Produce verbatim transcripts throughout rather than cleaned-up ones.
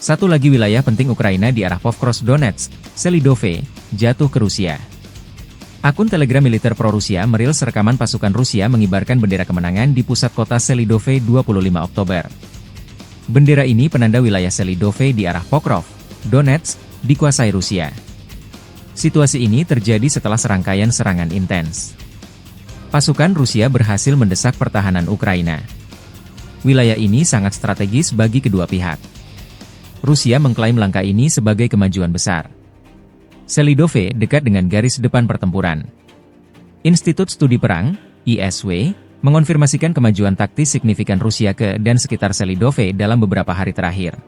Satu lagi wilayah penting Ukraina di arah Pokrovsk, Donetsk, Selidove, jatuh ke Rusia. Akun Telegram militer pro-Rusia merilis rekaman pasukan Rusia mengibarkan bendera kemenangan di pusat kota Selidove, dua puluh lima Oktober. Bendera ini penanda wilayah Selidove di arah Pokrovsk, Donetsk, dikuasai Rusia. Situasi ini terjadi setelah serangkaian serangan intens. Pasukan Rusia berhasil mendesak pertahanan Ukraina. Wilayah ini sangat strategis bagi kedua pihak. Rusia mengklaim langkah ini sebagai kemajuan besar. Selidove dekat dengan garis depan pertempuran. Institut Studi Perang, I S W, mengonfirmasikan kemajuan taktis signifikan Rusia ke dan sekitar Selidove dalam beberapa hari terakhir.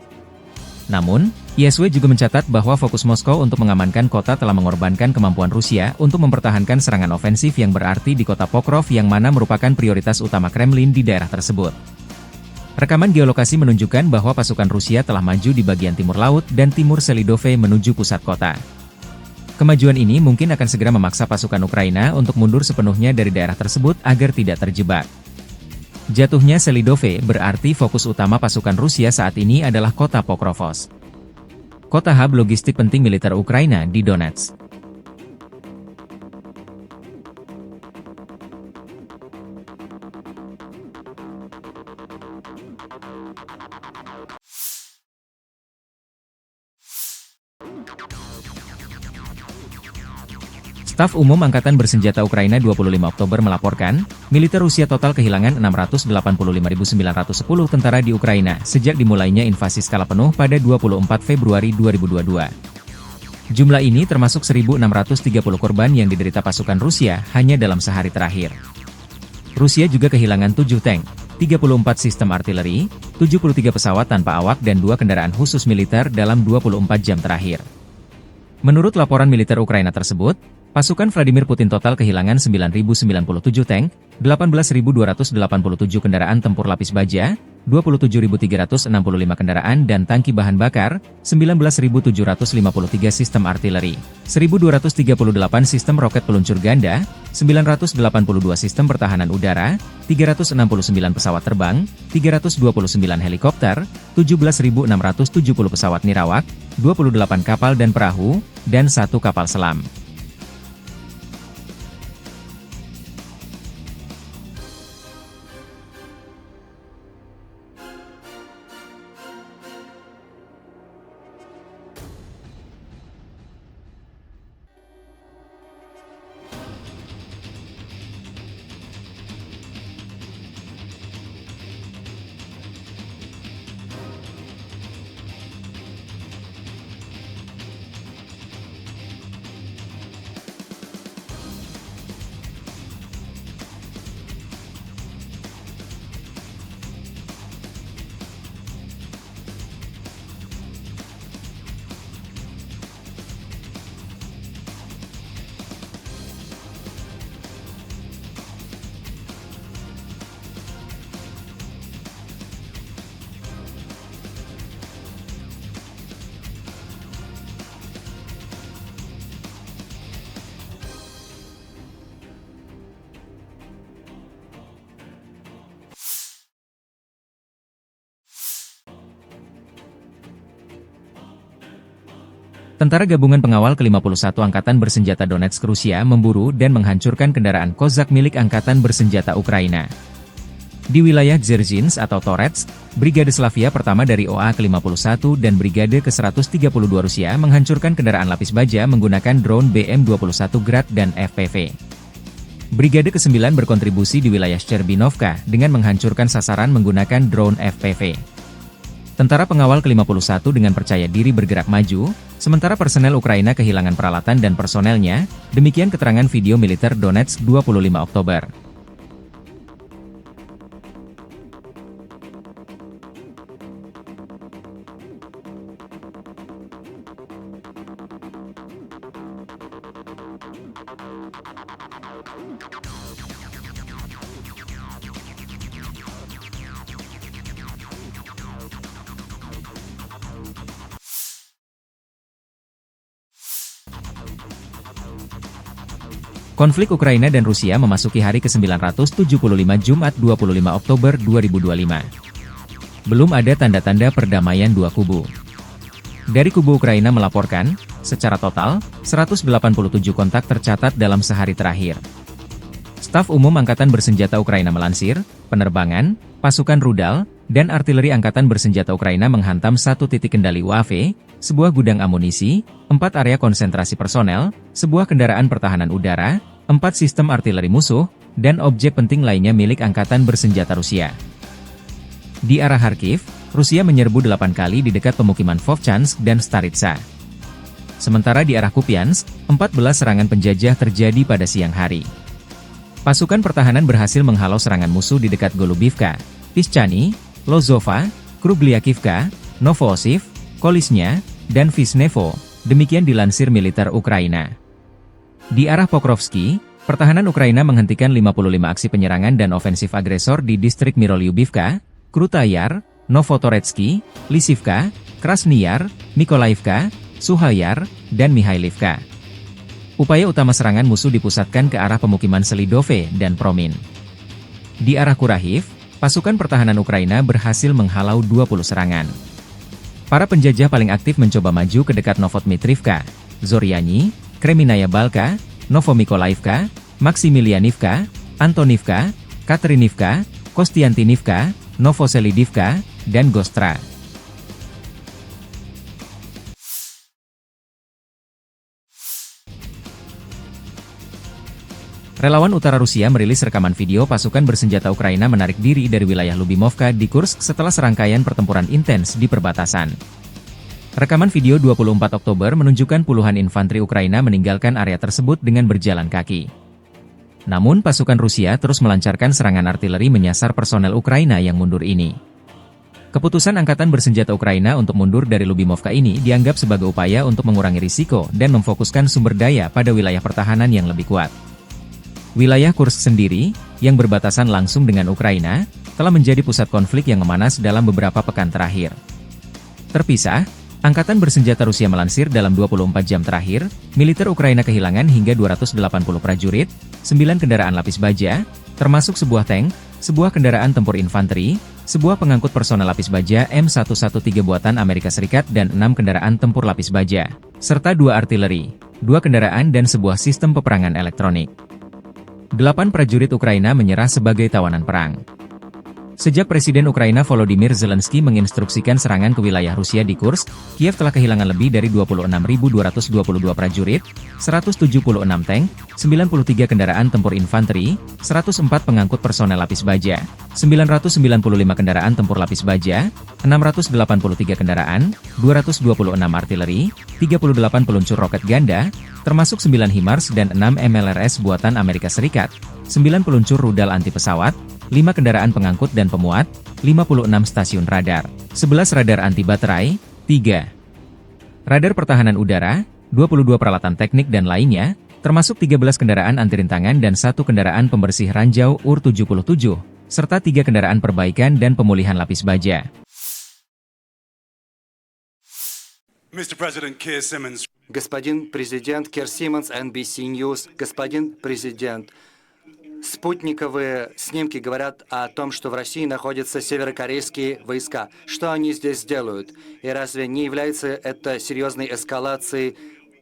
Namun, I S W juga mencatat bahwa fokus Moskow untuk mengamankan kota telah mengorbankan kemampuan Rusia untuk mempertahankan serangan ofensif yang berarti di kota Pokrov, yang mana merupakan prioritas utama Kremlin di daerah tersebut. Rekaman geolokasi menunjukkan bahwa pasukan Rusia telah maju di bagian timur laut dan timur Selidove menuju pusat kota. Kemajuan ini mungkin akan segera memaksa pasukan Ukraina untuk mundur sepenuhnya dari daerah tersebut agar tidak terjebak. Jatuhnya Selidove berarti fokus utama pasukan Rusia saat ini adalah kota Pokrovsk, kota hub logistik penting militer Ukraina di Donetsk. Staf Umum Angkatan Bersenjata Ukraina dua puluh lima Oktober melaporkan, militer Rusia total kehilangan enam ratus delapan puluh lima ribu sembilan ratus sepuluh tentara di Ukraina sejak dimulainya invasi skala penuh pada dua puluh empat Februari dua ribu dua puluh dua. Jumlah ini termasuk seribu enam ratus tiga puluh korban yang diderita pasukan Rusia hanya dalam sehari terakhir. Rusia juga kehilangan tujuh tank, tiga puluh empat sistem artileri, tujuh puluh tiga pesawat tanpa awak dan dua kendaraan khusus militer dalam dua puluh empat jam terakhir. Menurut laporan militer Ukraina tersebut, pasukan Vladimir Putin total kehilangan sembilan ribu sembilan puluh tujuh tank, delapan belas ribu dua ratus delapan puluh tujuh kendaraan tempur lapis baja, dua puluh tujuh ribu tiga ratus enam puluh lima kendaraan dan tangki bahan bakar, sembilan belas ribu tujuh ratus lima puluh tiga sistem artileri, seribu dua ratus tiga puluh delapan sistem roket peluncur ganda, sembilan ratus delapan puluh dua sistem pertahanan udara, tiga ratus enam puluh sembilan pesawat terbang, tiga ratus dua puluh sembilan helikopter, tujuh belas ribu enam ratus tujuh puluh pesawat nirawak, dua puluh delapan kapal dan perahu, dan satu kapal selam. Tentara Gabungan Pengawal ke lima puluh satu Angkatan Bersenjata Donetsk Rusia memburu dan menghancurkan kendaraan Kozak milik Angkatan Bersenjata Ukraina. Di wilayah Dzerzhinsk atau Toretsk, Brigade Slavia Pertama dari O A ke lima puluh satu dan Brigade ke seratus tiga puluh dua Rusia menghancurkan kendaraan lapis baja menggunakan drone B M dua puluh satu Grad dan F P V. Brigade kesembilan berkontribusi di wilayah Scerbinovka dengan menghancurkan sasaran menggunakan drone F P V. Tentara Pengawal ke lima puluh satu dengan percaya diri bergerak maju, sementara personel Ukraina kehilangan peralatan dan personelnya, demikian keterangan video militer Donetsk dua puluh lima Oktober. Konflik Ukraina dan Rusia memasuki hari kesembilan ratus tujuh puluh lima, Jumat, dua puluh lima Oktober dua ribu dua puluh lima. Belum ada tanda-tanda perdamaian dua kubu. Dari kubu Ukraina melaporkan, secara total, seratus delapan puluh tujuh kontak tercatat dalam sehari terakhir. Staf Umum Angkatan Bersenjata Ukraina melansir, penerbangan, pasukan rudal, dan artileri Angkatan Bersenjata Ukraina menghantam satu titik kendali U A V, sebuah gudang amunisi, empat area konsentrasi personel, sebuah kendaraan pertahanan udara, empat sistem artileri musuh, dan objek penting lainnya milik Angkatan Bersenjata Rusia. Di arah Kharkiv, Rusia menyerbu delapan kali di dekat pemukiman Vovchansk dan Staritsa. Sementara di arah Kupiansk, empat belas serangan penjajah terjadi pada siang hari. Pasukan pertahanan berhasil menghalau serangan musuh di dekat Golubivka, Pischani, Lozova, Krugliakivka, Novoosivka, Koliznya, dan Visnevo, demikian dilansir militer Ukraina. Di arah Pokrovski, pertahanan Ukraina menghentikan lima puluh lima aksi penyerangan dan ofensif agresor di distrik Miroliubivka, Krutayar, Novotoretski, Lisivka, Krasny Yar, Nikolaivka, Suhayar, dan Mihailivka. Upaya utama serangan musuh dipusatkan ke arah pemukiman Selidove dan Promin. Di arah Kurahiv, pasukan pertahanan Ukraina berhasil menghalau dua puluh serangan. Para penjajah paling aktif mencoba maju ke dekat Novodmitrivka, Zoryanyi, Kreminaya Balka, Novomikolaivka, Maksimilianivka, Antonivka, Katerinivka, Kostiantinivka, Novoselidivka, dan Gostra. Relawan Utara Rusia merilis rekaman video pasukan bersenjata Ukraina menarik diri dari wilayah Lubimovka di Kursk setelah serangkaian pertempuran intens di perbatasan. Rekaman video dua puluh empat Oktober menunjukkan puluhan infanteri Ukraina meninggalkan area tersebut dengan berjalan kaki. Namun, pasukan Rusia terus melancarkan serangan artileri menyasar personel Ukraina yang mundur ini. Keputusan angkatan bersenjata Ukraina untuk mundur dari Lubimovka ini dianggap sebagai upaya untuk mengurangi risiko dan memfokuskan sumber daya pada wilayah pertahanan yang lebih kuat. Wilayah Kursk sendiri, yang berbatasan langsung dengan Ukraina, telah menjadi pusat konflik yang memanas dalam beberapa pekan terakhir. Terpisah, angkatan bersenjata Rusia melansir, dalam dua puluh empat jam terakhir, militer Ukraina kehilangan hingga dua ratus delapan puluh prajurit, sembilan kendaraan lapis baja, termasuk sebuah tank, sebuah kendaraan tempur infanteri, sebuah pengangkut personel lapis baja M satu satu tiga buatan Amerika Serikat, dan enam kendaraan tempur lapis baja, serta dua artileri, dua kendaraan, dan sebuah sistem peperangan elektronik. Delapan prajurit Ukraina menyerah sebagai tawanan perang. Sejak Presiden Ukraina Volodymyr Zelensky menginstruksikan serangan ke wilayah Rusia di Kursk, Kiev telah kehilangan lebih dari dua puluh enam ribu dua ratus dua puluh dua prajurit, seratus tujuh puluh enam tank, sembilan puluh tiga kendaraan tempur infanteri, seratus empat pengangkut personel lapis baja, sembilan ratus sembilan puluh lima kendaraan tempur lapis baja, enam ratus delapan puluh tiga kendaraan, dua ratus dua puluh enam artileri, tiga puluh delapan peluncur roket ganda, termasuk sembilan HIMARS dan enam M L R S buatan Amerika Serikat, sembilan peluncur rudal anti pesawat, lima kendaraan pengangkut dan pemuat, lima puluh enam stasiun radar, sebelas radar anti baterai, tiga radar pertahanan udara, dua puluh dua peralatan teknik dan lainnya, termasuk tiga belas kendaraan anti rintangan dan satu kendaraan pembersih ranjau U R tujuh puluh tujuh, serta tiga kendaraan perbaikan dan pemulihan lapis baja. Mister President Keir Simmons. Господин президент Кир Симмонс, N B C News. Господин президент, спутниковые снимки говорят о том, что в России находятся северокорейские войска. Что они здесь делают? И разве не является это серьезной эскалацией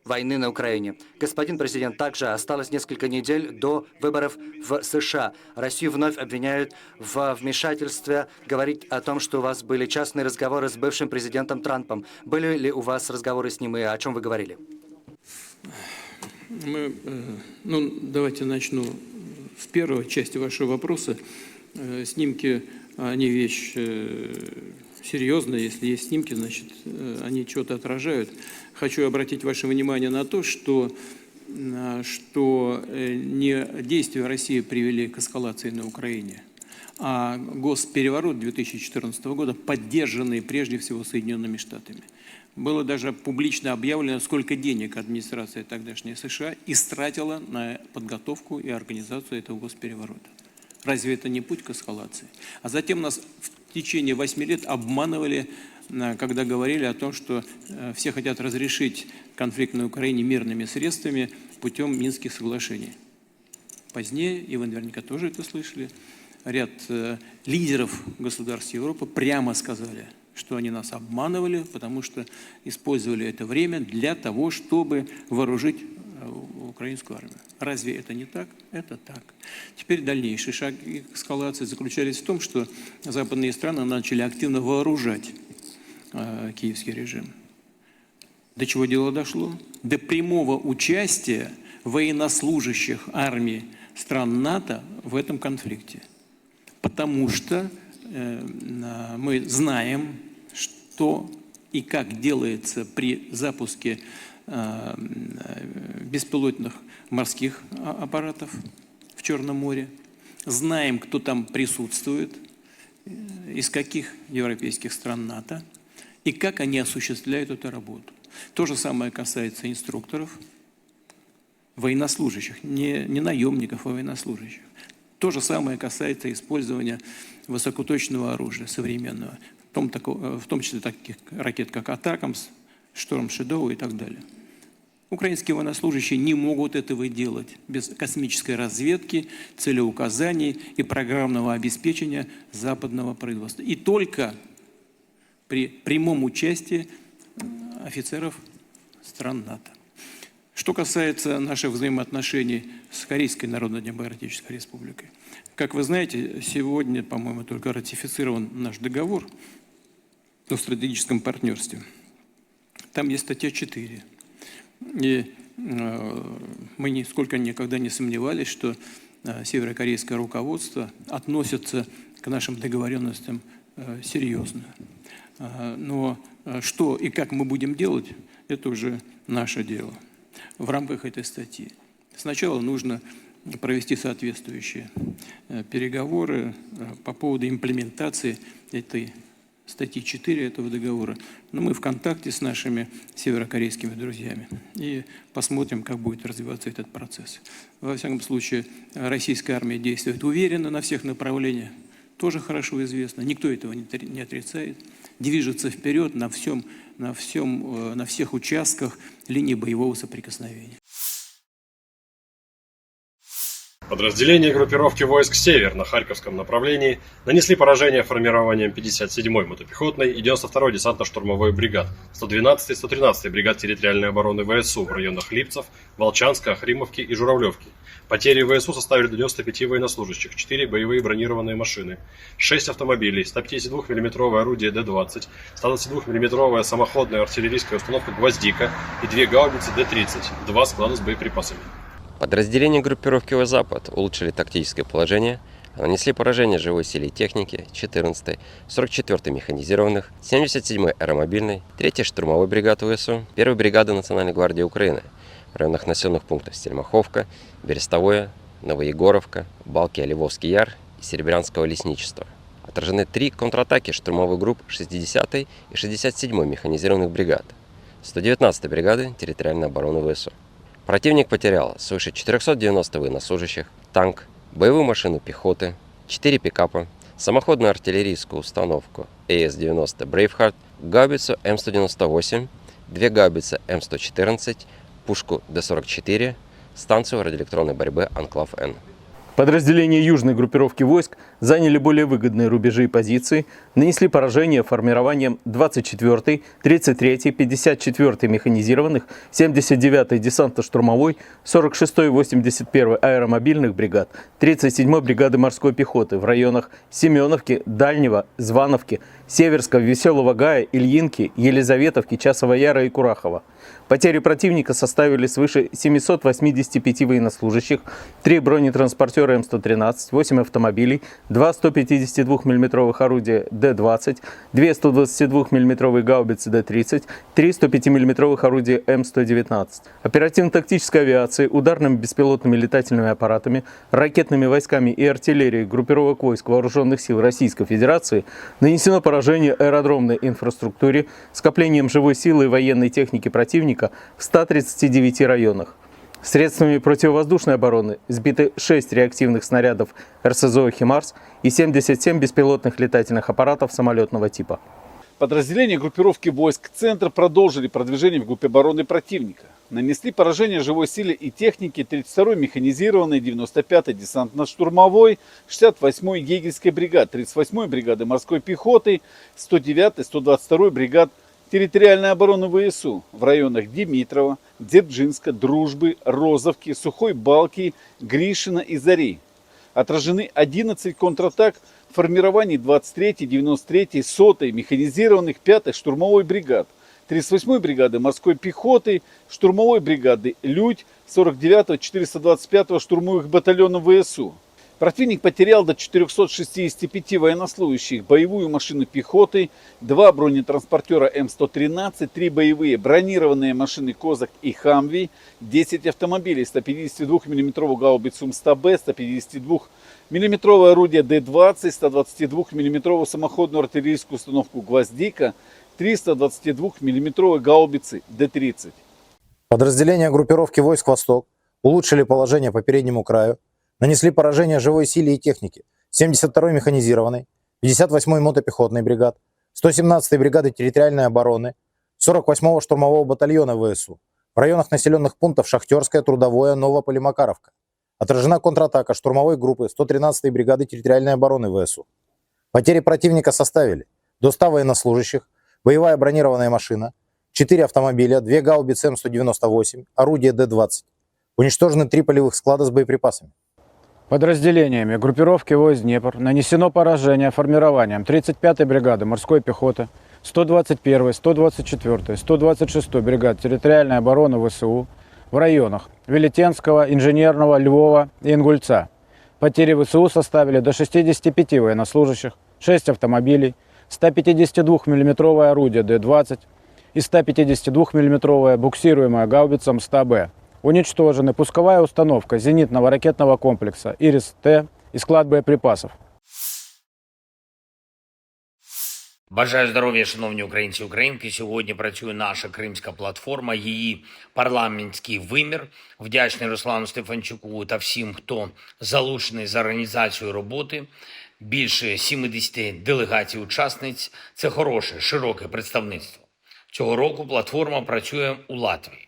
войны на Украине? Господин президент, также осталось несколько недель до выборов в С Ш А. Россию вновь обвиняют во вмешательстве, говорить о том, что у вас были частные разговоры с бывшим президентом Трампом. Были ли у вас разговоры с ним и о чем вы говорили? Мы, э, ну, давайте начну с первой части вашего вопроса. Э, снимки, они вещь, э, серьёзная. Если есть снимки, значит, э, они чего-то отражают. Хочу обратить ваше внимание на то, что, м, а, что, э, не действия России привели к эскалации на Украине, а госпереворот две тысячи четырнадцатого года, поддержанный прежде всего Соединёнными Штатами. Было даже публично объявлено, сколько денег администрация тогдашняя С Ш А истратила на подготовку и организацию этого госпереворота. Разве это не путь к эскалации? А затем нас в течение восьми лет обманывали, а, когда говорили о том, что, э, все хотят разрешить конфликт на Украине мирными средствами путём Минских соглашений. Позднее, и вы наверняка тоже это слышали, ряд, э, лидеров государств Европы прямо сказали, что они нас обманывали, потому что использовали это время для того, чтобы вооружить э, украинскую армию. Разве это не так? Это так. Теперь дальнейшие шаги эскалации заключались в том, что западные страны начали активно вооружать э, киевский режим. До чего дело дошло? До прямого участия военнослужащих армии стран НАТО в этом конфликте. Потому что э, мы знаем, что и как делается при запуске э, беспилотных морских а, аппаратов в Черном море. Знаем, кто там присутствует, э, из каких европейских стран НАТО, и как они осуществляют эту работу. То же самое касается инструкторов, военнослужащих, не, не наемников, а военнослужащих. То же самое касается использования высокоточного оружия современного, в том, тако- в том числе таких ракет, как Атакамс, Шторм Шедоу и так далее. Украинские военнослужащие не могут этого делать без космической разведки, целеуказаний и программного обеспечения западного производства. И только при прямом участии офицеров стран НАТО. Что касается наших взаимоотношений с Корейской Народно-Демократической Республикой, как вы знаете, сегодня, по-моему, только ратифицирован наш договор о стратегическом партнерстве. Там есть статья четыре. И э, мы нисколько никогда не сомневались, что э, северокорейское руководство относится к нашим договоренностям э, серьезно. А, Но э, что и как мы будем делать, это уже наше дело в рамках этой статьи. Сначала нужно провести соответствующие э, переговоры э, по поводу имплементации этой статьи четыре этого договора. Но мы в контакте с нашими северокорейскими друзьями и посмотрим, как будет развиваться этот процесс. Во всяком случае, российская армия действует уверенно на всех направлениях, тоже хорошо известно, никто этого не тр- не отрицает, движется вперед на всем, на всем, э, на всех участках линии боевого соприкосновения. Подразделения группировки войск «Север» на Харьковском направлении нанесли поражение формированиям пятьдесят седьмой мотопехотной и девяносто второй десантно-штурмовой бригад, сто двенадцатой и сто тринадцатой бригад территориальной обороны ВСУ в районах Липцев, Волчанска, Охримовки и Журавлевки. Потери ВСУ составили до девяносто пяти военнослужащих, четыре боевые бронированные машины, шесть автомобилей, сто пятьдесят двух миллиметровое орудие Д двадцать, сто двадцать двух миллиметровая самоходная артиллерийская установка «Гвоздика» и две гаубицы Д тридцать, два склада с боеприпасами. Подразделения группировки «Запад» улучшили тактическое положение, нанесли поражение живой силе и технике четырнадцатой, сорок четвёртой механизированных, семьдесят седьмой аэромобильной, третьей штурмовой бригады ВСУ, первой бригады Национальной гвардии Украины в районах населенных пунктов Стельмаховка, Берестовое, Новоегоровка, Балки, Оливовский Яр и Серебрянского лесничества. Отражены три контратаки штурмовых групп шестидесятой и шестьдесят седьмой механизированных бригад, сто девятнадцатой бригады территориальной обороны ВСУ. Противник потерял свыше четырёхсот девяносто военнослужащих, танк, боевую машину пехоты, четыре пикапа, самоходную артиллерийскую установку АС-девяносто «Брейвхард», гаубицу М сто девяносто восемь, две гаубицы М сто четырнадцать, пушку Д сорок четыре, станцию радиоэлектронной борьбы «Анклав-Н». Подразделения южной группировки войск заняли более выгодные рубежи и позиции, нанесли поражение формированиям двадцать четвёртой, тридцать третьей, пятьдесят четвёртой механизированных, семьдесят девятой десантно-штурмовой, сорок шестой и восемьдесят первой аэромобильных бригад, тридцать седьмой бригады морской пехоты в районах Семёновки, Дальнего, Звановки, Северского, Веселого Гая, Ильинки, Елизаветовки, Часового Яра и Курахова. Потери противника составили свыше семисот восьмидесяти пяти военнослужащих, три бронетранспортера М сто тринадцать, восемь автомобилей, два сто пятидесяти двух миллиметровых орудия Д двадцать, две сто двадцати двух миллиметровые гаубицы Д тридцать, три сто пяти миллиметровых орудия М сто девятнадцать. Оперативно-тактической авиацией, ударными беспилотными летательными аппаратами, ракетными войсками и артиллерией группировок войск Вооружённых сил Российской Федерации нанесено поражение аэродромной инфраструктуре, скоплением живой силы и военной техники противника в ста тридцати девяти районах. Средствами противовоздушной обороны сбиты шесть реактивных снарядов РСЗО «Химарс» и семьдесят семь беспилотных летательных аппаратов самолётного типа. Подразделения группировки войск «Центр» продолжили продвижение вглубь обороны противника. Нанесли поражение живой силе и технике тридцать второй механизированной, девяносто пятой десантно-штурмовой, шестьдесят восьмой егерской бригад, тридцать восьмой бригады морской пехоты, сто девятой, сто двадцать второй бригад территориальной обороны В С У в районах Димитрова, Дзержинска, Дружбы, Розовки, Сухой Балки, Гришина и Зари. Отражены одиннадцать контратак формирований двадцать третьей, девяносто третьей, сотой механизированных пятой штурмовой бригад, тридцать восьмой бригады морской пехоты, штурмовой бригады «Людь», сорок девятого, четыреста двадцать пятого штурмовых батальонов В С У. Противник потерял до четырёхсот шестидесяти пяти военнослужащих, боевую машину пехоты, два бронетранспортера М сто тринадцать, три боевые бронированные машины «Козак» и «Хамви», десять автомобилей, сто пятидесяти двух миллиметровую гаубицу М сто Б, сто пятидесяти двух миллиметровое орудие Д двадцать, сто двадцати двух миллиметровую самоходную артиллерийскую установку «Гвоздика», триста двадцати двух миллиметровой гаубицы Д тридцать. Подразделения группировки войск «Восток» улучшили положение по переднему краю, нанесли поражение живой силе и технике семьдесят второй механизированной, пятьдесят восьмой мотопехотной бригад, сто семнадцатой бригады территориальной обороны, сорок восьмого штурмового батальона В С У в районах населённых пунктов Шахтёрская, Трудовое, Новополе, Макаровка. Отражена контратака штурмовой группы сто тринадцатой бригады территориальной обороны В С У. Потери противника составили до ста военнослужащих, боевая бронированная машина, четыре автомобиля, две гаубицы М сто девяносто восемь, орудие Д двадцать. Уничтожены три полевых склада с боеприпасами. Подразделениями группировки войск «Днепр» нанесено поражение формированиям тридцать пятой бригады морской пехоты, сто двадцать первой, сто двадцать четвёртой, сто двадцать шестой бригад территориальной обороны В С У в районах Велетенского, Инженерного, Львова и Ингульца. Потери В С У составили до шестидесяти пяти военнослужащих, шесть автомобилей, ста пятидесяти двух миллиметровое орудие Д двадцать и ста пятидесяти двух миллиметровая буксируемая гаубица М сто Б. Уничтожены пусковая установка зенитного ракетного комплекса «Ирис-Т» и склад боеприпасов. Бажаю здоров'я, шановні українці і українки. Сьогодні працює наша кримська платформа, її парламентський вимір. Вдячний Руслану Стефанчуку та всім, хто залучений за організацію роботи. Більше сімдесят делегацій-учасниць. Це хороше, широке представництво. Цього року платформа працює у Латвії.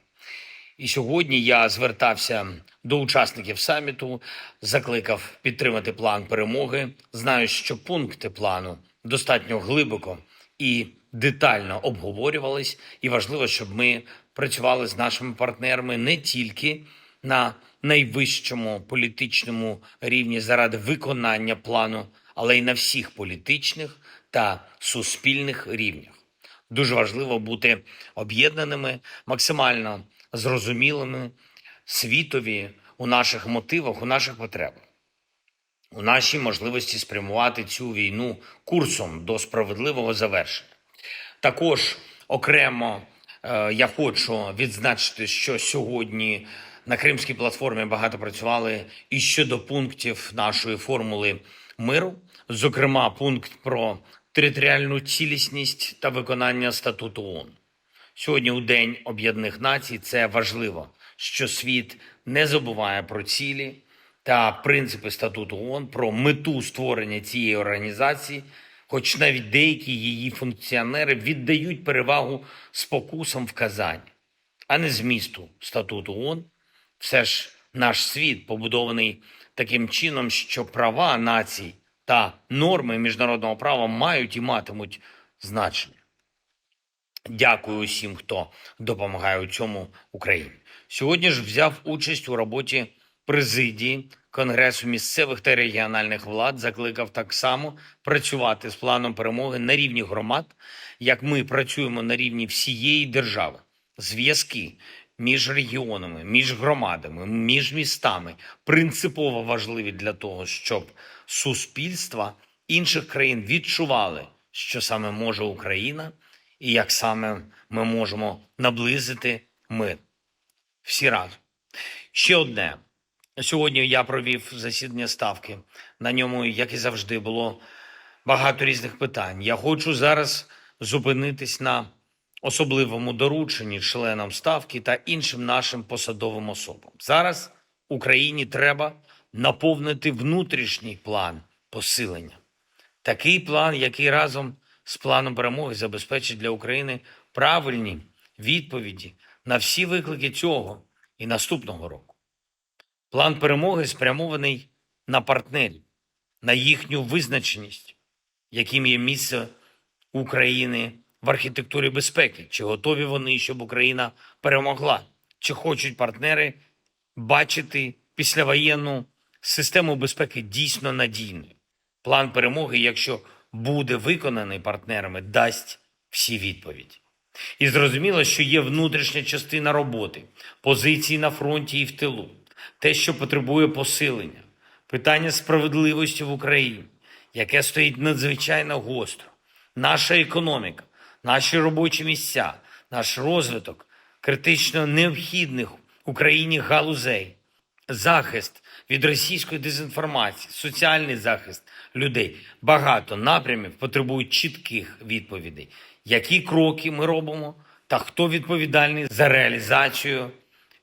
І сьогодні я звертався до учасників саміту, закликав підтримати план перемоги. Знаю, що пункти плану достатньо глибоко і детально обговорювались, і важливо, щоб ми працювали з нашими партнерами не тільки на найвищому політичному рівні заради виконання плану, але й на всіх політичних та суспільних рівнях. Дуже важливо бути об'єднаними, максимально зрозумілими світові у наших мотивах, у наших потребах, у нашій можливості спрямувати цю війну курсом до справедливого завершення. Також окремо, е, я хочу відзначити, що сьогодні на Кримській платформі багато працювали і щодо пунктів нашої формули миру, зокрема пункт про територіальну цілісність та виконання статуту ООН. Сьогодні, у День Об'єднаних Націй, це важливо, що світ не забуває про цілі та принципи статуту ООН, про мету створення цієї організації, хоч навіть деякі її функціонери віддають перевагу спокусам в Казані, а не змісту статуту ООН. Все ж наш світ побудований таким чином, що права націй та норми міжнародного права мають і матимуть значення. Дякую усім, хто допомагає у цьому Україні. Сьогодні ж взяв участь у роботі президії Конгресу місцевих та регіональних влад, закликав так само працювати з планом перемоги на рівні громад, як ми працюємо на рівні всієї держави. Зв'язки між регіонами, між громадами, між містами принципово важливі для того, щоб суспільства інших країн відчували, що саме може Україна, і як саме ми можемо наблизити мир. Всі разом. Ще одне. Сьогодні я провів засідання ставки. На ньому, як і завжди, було багато різних питань. Я хочу зараз зупинитись на особливому дорученні членам ставки та іншим нашим посадовим особам. Зараз Україні треба наповнити внутрішній план посилення. Такий план, який разом з планом перемоги забезпечить для України правильні відповіді на всі виклики цього і наступного року. План перемоги спрямований на партнерів, на їхню визначеність, яким є місце України в архітектурі безпеки, чи готові вони, щоб Україна перемогла, чи хочуть партнери бачити післявоєнну систему безпеки дійсно надійною. План перемоги, якщо буде виконаний партнерами, дасть всі відповіді. І зрозуміло, що є внутрішня частина роботи, позиції на фронті і в тилу, те, що потребує посилення, питання справедливості в Україні, яке стоїть надзвичайно гостро, наша економіка, наші робочі місця, наш розвиток критично необхідних Україні галузей, захист від російської дезінформації, соціальний захист людей. Багато напрямів потребують чітких відповідей, які кроки ми робимо та хто відповідальний за реалізацію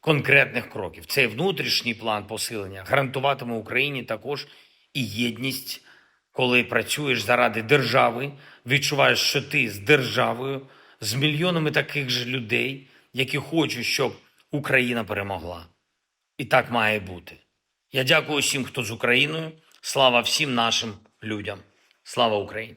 конкретних кроків. Цей внутрішній план посилення гарантуватиме Україні також і єдність, коли працюєш заради держави, відчуваєш, що ти з державою, з мільйонами таких же людей, які хочуть, щоб Україна перемогла. І так має бути. Я дякую всім, хто з Україною. Слава всім нашим людям. Слава Україні!